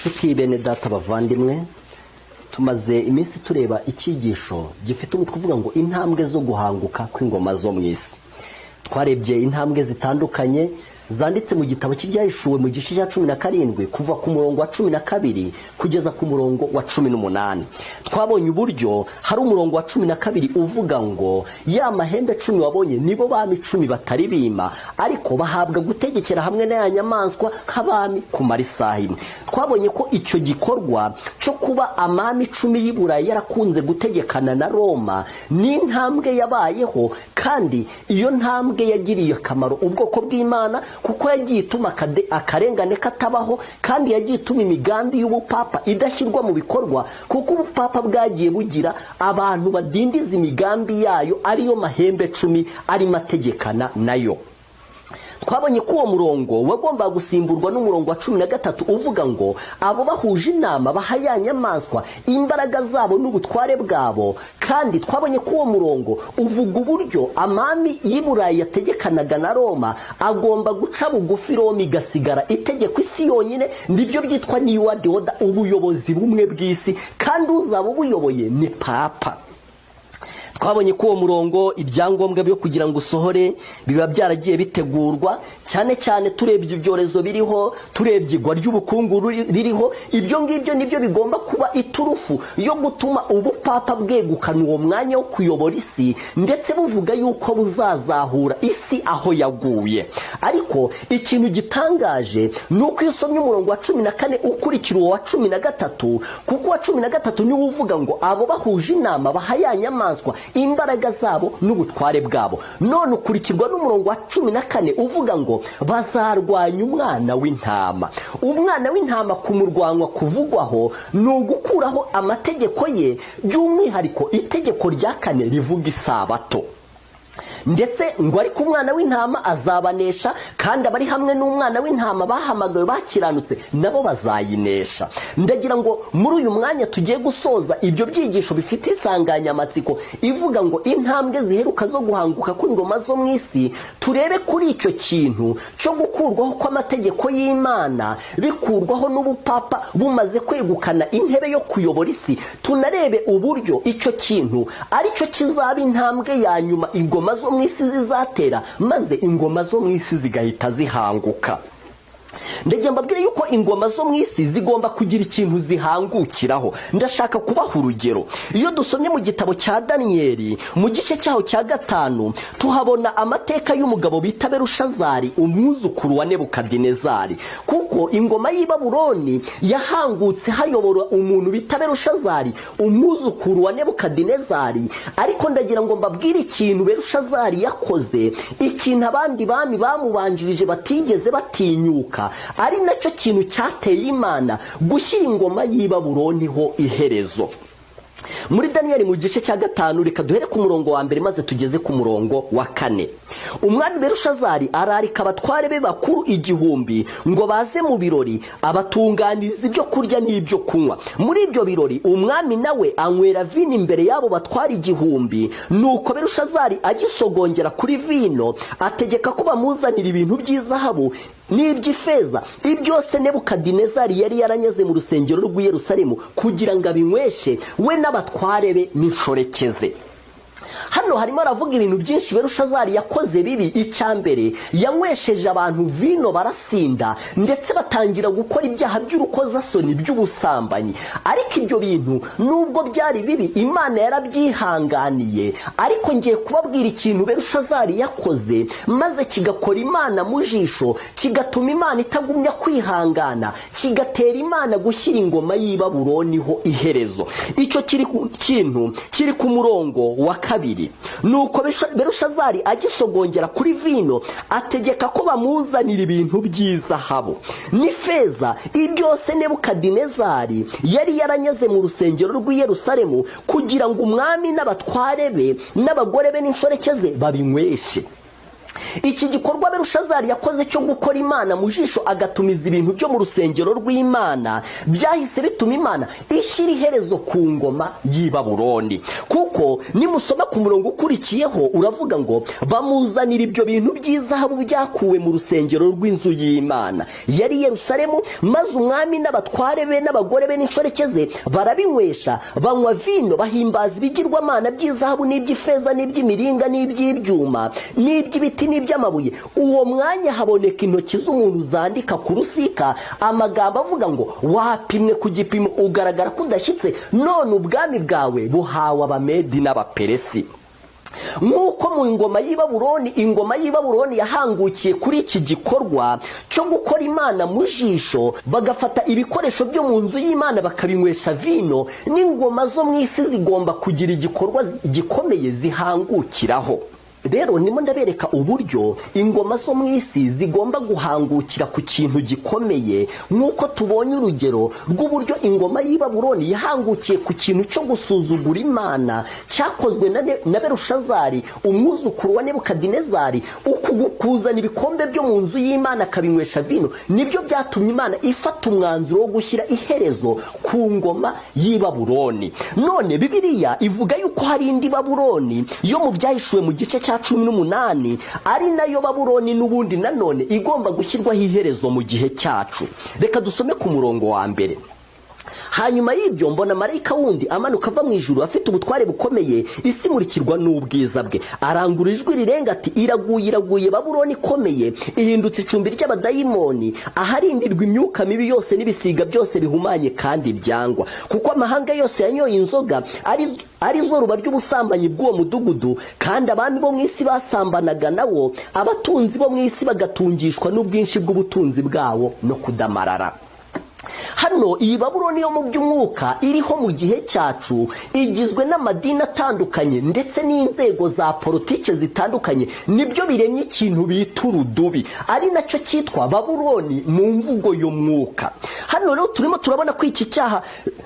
Nshuti bene Data, bavandimwe, tumaze iminsi tureba icyigisho gifite umutwe uvuga ngo "Intambwe zo guhanguka kw'ingoma zo mu isi". Twarebye intambwe zitandukanye zanditse mu gitabo cy'Ibyahishuwe mu gice cya 17, kuva ku murongo wa 12 kugeza ku murongo wa 18. Twabonye uburyo hari umurongo wa 12 uvuga ngo ya mahembe 10 wabonye nibo bami 10 batari bima, ariko bahabwa gutegekera hamwe na ya nyamaswa nk'abami kumara isaha imwe. Twabonye ko icyo gikorwa cyo kuba amami 10 y'i Burayi yarakunze gutegekana na Roma ni intambwe yabayeho, kandi iyo ntambwe yagiriye akamaro ubwoko bw'Imana, kuko yagiye ituma akarengane katabaho, kandi yagiye ituma imigambi y'ubupapa idashyirwa mu bikorwa, kuko ubupapa bwagiye bugira abantu badindiza imigambi yayo, ariyo mahembe 10 arimo ategekana nayo. Twabonye ko uwo murongo wagombaga gusimburwa n'umurongo wa 13 uvuga ngo abo bahuje inama baha ya nyamaswa imbaraga zabo n'ubutware bwabo. Kandi twabonye ko uwo murongo uvuga uburyo amami y'i Burayi yategekanaga na Roma agomba guca bugufi, Roma igasigara itegeko isi yonyine. Nibyo byitwa New World Order, ubuyobozi bumwe bw'isi, kandi uzaba ubuyoboye ni papa. Twabonye ko uwo murongo, ibyangombwa byo kugira ngo usohore biba byaragiye bitegurwa, cyane cyane turebye ibyorezo biriho, turebye igwa ry'ubukungu ririho. Ibyo ngibyo nibyo bigomba kuba iturufu yo gutuma ubupapa bwegukana uwo mwanya wo kuyobora isi, ndetse buvuga yuko buzazahura isi aho yaguye. Ariko ikintu gitangaje ni uko iyo usomye umurongo wa 14 ukurikira uwo wa 13, kuko uwa 13 niwo uvuga ngo abo bahuje inama baha ya nyamaswa imbaraga zabo n'ubutware bwabo, none ukurikirwa n'umurongo wa 14 uvuga ngo bazarwanya Umwana w'Intama. Umwana w'Intama kumurwanywa kuvugwaho ni ugukuraho amategeko ye, by'umwihariko itegeko rya kane rivuga isabato. Ndetse ngo ariko Umwana w'Intama azabanesha, kandi abari hamwe n'Umwana w'Intama bahamagawe bakiranutse nabo bazayinesha. Ndagira ngo muri uyu mwanya tugiye gusoza ibyo byigisho bifite insanganyamatsiko ivuga ngo "Intambwe ziheruka zo guhanguka kw'ingoma zo mu isi", turebe kuri icyo kintu cyo gukurwaho kw'amategeko y'Imana bikurwaho n'ubupapa bumaze kwegukana intebe yo kuyobora isi. Tunarebe uburyo icyo kintu aricyo kizaba intambwe ya nyuma ingoma zo mu isi zizatera, maze ingoma zo mu isi zigahita zihanguka. Ndagira mbabwire yuko ingoma zo mu isi zigomba kugira ikintu zihangukiraho. Ndashaka kubaha urugero. Iyo dusomye mu gitabo cya Daniyeli mu gice cyaho cya 5, tuhabona amateka y'umugabo bita Berushazari, umwuzukuru wa Nebukadinezari, kuko ingoma y'i Babuloni yahangutse hayobora umuntu bita Berushazari, umwuzukuru wa Nebukadinezari. Ariko ndagira ngo mbabwire ikintu Berushazari yakoze, ikintu abandi bami bamubanjirije batigeze batinyuka, ari nacyo kintu cyateye Imana gushyira ingoma y'i Babuloni ho iherezo. Muri Daniyeli mu gice cya 5, reka duhere ku murongo wa 1 maze tugeze ku murongo wa 4. Umwami Berushazari ararika abatware be bakuru 1000 ngo baze mu birori, abatunganiriza ibyo kurya n'ibyo kunywa. Muri ibyo birori umwami nawe anywera vino imbere y'abo batware 1000. Nuko Berushazari agisogongera kuri vino, ategeka ko bamuzanira ibintu by'izahabu n'iby'ifeza, ibyose Nebukadinezari yari yaranyaze mu rusengero rw'i Yerusalemu, kugira ngo abinyweshe we n'abatware be n'inshoreke ze. Hano harimo aravuga ibintu byinshi Berushazari yakoze bibi. Icya mbere, yanywesheje abantu vino barasinda, ndetse batangira gukora ibyaha by'urukozasoni by'ubusambanyi. Ariko ibyo bintu nubwo byari bibi, Imana yarabyihanganiye. Ariko ngiye kubabwira ikintu Berushazari yakoze maze kigakora Imana mu jisho, kigatuma Imana itagumya kwihangana, kigatera Imana gushyira ingoma y'i Babuloni ho iherezo. Icyo kintu kiri ku murongo wa 2. Nuko Berushazari agisogongera kuri vino, ategeka ko bamuzanira ibintu by'izahabu n'ifeza, ibyose Nebukadinezari yari yaranyaze mu rusengero rw'i Yerusalemu, kugira ngo umwami n'abatware be n'abagore be n'inshoreke ze babinyweshe. Iki gikorwa Berushazari yakoze cyo gukora Imana mu jisho, agatumiza ibintu byo mu rusengero rw'Imana, byahise bituma Imana ishyira iherezo ku ngoma y'i Babuloni, kuko nimusoma ku murongo ukurikiyeho uravuga ngo: "Bamuzanira ibyo bintu by'izahabu byakuwe mu rusengero rw'inzu y'Imana yari i Yerusalemu, maze umwami n'abatware be n'abagore be n'inshoreke ze barabinywesha, banywa vino, bahimbaza ibigirwamana by'izahabu n'iby'ifeza n'iby'imiringa n'iby'ibyuma n'iby'ibiti n'iby'amabuye. Uwo mwanya haboneka intoki z'umuntu zandika ku rusika amagambo avuga ngo: 'Wapimwe ku gipimo, ugaragara ko udashyitse, none ubwami bwawe buhawe Abamedi n'Abaperesi.'" Nk'uko mu ngoma y'i Babuloni, ingoma y'i Babuloni yahangukiye kuri iki gikorwa cyo gukora Imana mu jisho, bagafata ibikoresho byo mu nzu y'Imana bakabinywesha vino, n'ingoma zo mu isi zigomba kugira igikorwa gikomeye zihangukiraho. Rero ndimo ndabereka uburyo ingoma zo mu isi zigomba guhangukira ku kintu gikomeye, nk'uko tubonye urugero rw'uburyo ingoma y'i Babuloni yahangukiye ku kintu cyo gusuzugura Imana cyakozwe na Berushazari, umwuzukuru wa Nebukadinezari. Uku kuzana ibikombe byo mu nzu y'Imana akabinywesha vino nibyo byatumye Imana ifata umwanzuro wo gushyira iherezo ku ngoma y'i Babuloni. None Bibiliya ivuga yuko hari indi Babuloni yo mu Byahishuwe mu gice cya 18, ari nayo Babuloni n'ubundi nanone igomba gushyirwaho iherezo mu gihe cyacu. Reka dusome ku murongo wa mbere. "Hanyuma y'ibyo mbona marayika wundi amanuka ava mu ijuru, afite ubutware bukomeye, isi imurikirwa n'ubwiza bwe. Arangurura ijwi rirenga ati: 'Iraguye, iraguye Babuloni ikomeye! Ihindutse icumbi ry'abadayimoni, aharindirwa imyuka mibi yose n'ibisiga byose bihumanye kandi byangwa, kuko amahanga yose yanyoye inzoga ari zo ruba ry'ubusambanyi bw'uwo mudugudu, kandi abami bo mu isi basambanaga nawo, abatunzi bo mu isi bagatungishwa n'ubwinshi bw'ubutunzi bwawo no kudamarara.'" Hano iyi Babuloni yo mu by'umwuka iriho mu gihe cyacu igizwe n'amadini atandukanye ndetse n'inzego za politike zitandukanye. Nibyo biremye ikintu bita urudubi, ari nacyo cyitwa Babuloni mu mvugo y'umwuka. Hano rero turimo turabona ko iki cyaha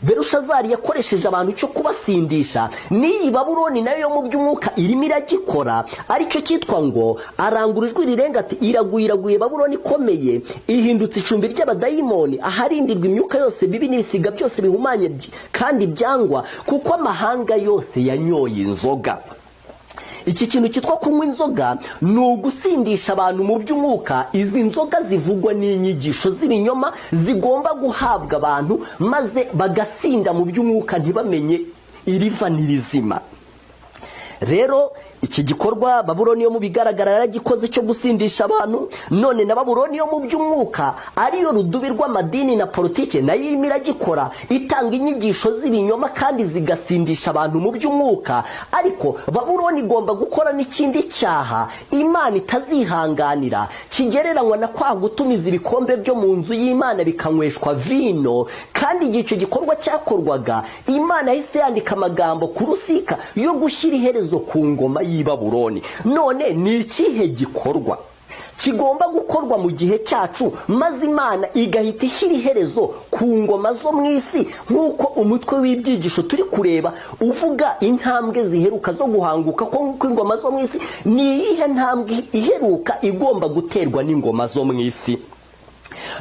Berushazari yakoresheje abantu cyo kubasindisha, n'iyi Babuloni nayo yo mu by'umwuka irimo iragikora, aricyo cyitwa ngo: "Arangura ijwi rirenga ati: 'Iraguye, iraguye Babuloni ikomeye! Ihindutse icumbi ry'abadayimoni, aharindirwa imyuka yose bibi n'ibisiga byose bihumanye kandi byangwa, kuko amahanga yose yanyoye inzoga.'" Iki kintu cyitwa kunywa inzoga ni ugusindisha abantu mu by'umwuka. Izi nzoga zivugwa n'inyigisho z'ibinyoma zigomba guhabwa abantu, maze bagasinda mu by'umwuka, ntibamenye iriva n'irizima. Rero iki gikorwa Babuloni yo mu bigaragara yaragikoze cyo gusindisha abantu, none na Babuloni yo mu by'umwuka, ariyo rudubi rw'amadini na politike, nayo irimo iragikora, itanga inyigisho z'ibinyoma kandi zigasindisha abantu mu by'umwuka. Ariko Babuloni igomba gukora n'ikindi cyaha Imana itazihanganira, kigereranywa na kwa gutumiza ibikombe byo mu nzu y'Imana bikanyweshwa vino. Kandi igihe icyo gikorwa cyakorwaga, Imana yahise yandika amagambo ku rusika yo gushyira iherezo ku ngoma y'i Babuloni. None ni ikihe gikorwa kigomba gukorwa mu gihe cyacu, maze Imana igahita ishyira iherezo ku ngoma zo mu isi, nk'uko umutwe w'ibyigisho turi kureba uvuga intambwe ziheruka zo guhanguka ko kw'ingoma zo mu isi? Ni iyihe ntambwe iheruka igomba guterwa n'ingoma zo mu isi?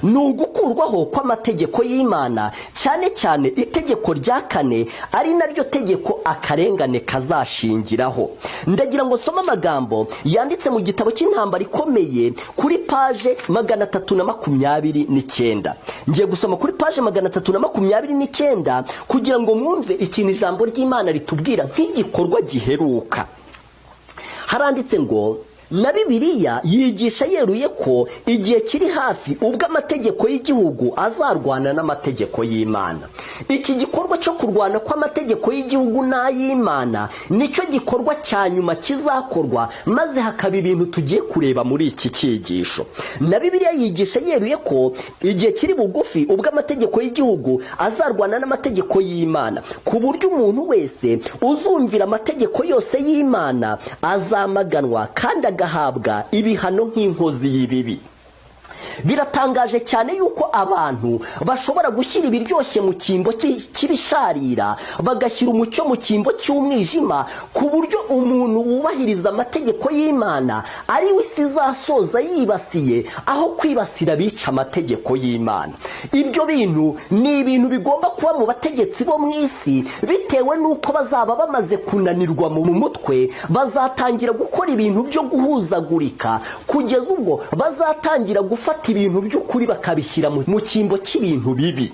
Ni ugukurwaho kw'amategeko y'Imana, cyane cyane itegeko rya kane, ari naryo tegeko akarengane kazashingiraho. Ndagira ngo nsome amagambo yanditse mu gitabo cy'Intambara Ikomeye kuri paje 329. Ngiye gusoma kuri paje 329 kugira ngo mwumve ikintu ijambo ry'Imana ritubwira nk'igikorwa giheruka. Haranditse ngo: "Na Bibiliya yigisha yeruye ko igihe kiri hafi ubwo amategeko y'igihugu azarwana n'amategeko y'Imana." Iki gikorwa cyo kurwana kw'amategeko y'igihugu n'ay'Imana nicyo gikorwa cya nyuma kizakorwa, maze hakaba ibintu tugiye kureba muri iki cyigisho. "Na Bibiliya yigisha yeruye ko igihe kiri bugufi ubwo amategeko y'igihugu azarwana n'amategeko y'Imana, ku buryo umuntu wese uzumvira amategeko yose y'Imana azamaganwa kandi agahabwa ibihano nk'inkozi y'ibibi." Biratangaje cyane yuko abantu bashobora gushyira ibiryoshye mu cyimbo cy'ibisharira, bagashyira umucyo mu cyimbo cy'umwijima, ku buryo umuntu wubahiriza amategeko y'Imana ari we isi izasoza yibasiye aho kwibasira abica amategeko y'Imana. Ibyo bintu ni ibintu bigomba kuba mu bategetsi bo mu isi, bitewe n'uko bazaba bamaze kunanirwa mu mutwe. Bazatangira gukora ibintu byo guhuzagurika, kugeza ubwo bazatangira gufata ibintu by'ukuri bakabishyira mu cyimbo cy'ibintu bibi.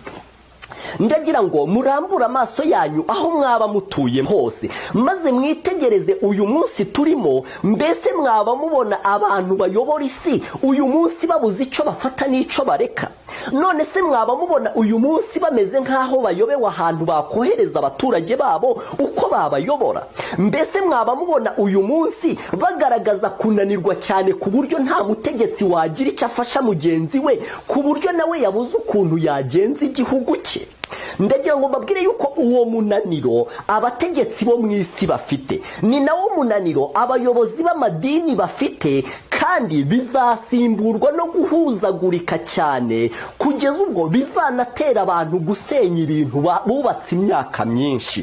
Ndagira ngo murambure amaso yanyu aho mwaba mutuye hose, maze mwitegereze uyu munsi turimo. Mbese mwaba mubona abantu bayobora isi uyu munsi babuze icyo bafata n'icyo bareka? None se mwaba mubona uyu munsi bameze nk'aho bayobewe ahantu bakohereza abaturage babo, uko babayobora? Mbese mwaba mubona uyu munsi bagaragaza kunanirwa cyane, ku buryo nta mutegetsi wagira icyo afasha mugenzi we, ku buryo nawe yabuze ukuntu yagenza igihugu cye? Ndagira ngo mbabwire yuko uwo munaniro abategetsi bo mu isi bafite ni nawo munaniro abayobozi b'amadini bafite, kandi bizasimburwa no guhuzagurika cyane, kugeza ubwo bizanatera abantu gusenya ibintu bubatse imyaka myinshi.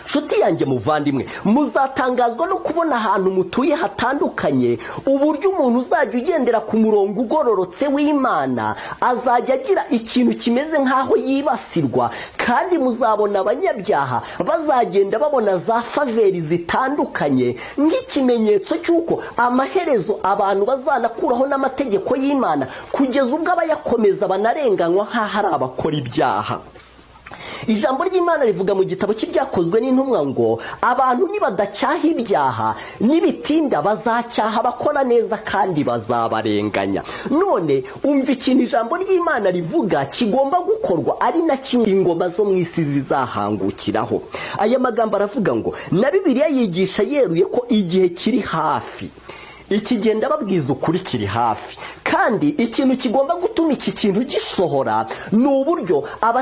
Nshuti yanjye muvandimwe, muzatangazwa no kubona ahantu mutuye hatandukanye uburyo umuntu uzajya ugendera ku murongo ugororotse w'Imana azajya agira ikintu kimeze nk'aho yibasirwa, kandi muzabona abanyabyaha bazagenda babona za faveur zitandukanye, nk'ikimenyetso cy'uko amaherezo abantu bazanakuraho n'amategeko y'Imana, kugeza ubwo abayakomeza banarenganywa nk'aho ari abakora ibyaha. Ijambo ry'Imana rivuga mu gitabo cy'Ibyakozwe n'Intumwa ngo abantu nibadacyaha ibyaha, nibitinda bazacyaha abakora neza kandi bazabarenganya. None umva ikintu ijambo ry'Imana rivuga kigomba gukorwa, ari na kimwe ingoma zo mu isi zizahangukiraho. Aya magambo aravuga ngo: "Na Bibiliya yigisha yeruye ko igihe kiri hafi." Iki gihe, ndababwiza ukuri, kiri hafi, kandi ikintu kigomba gutuma iki kintu gisohora ni uburyo aba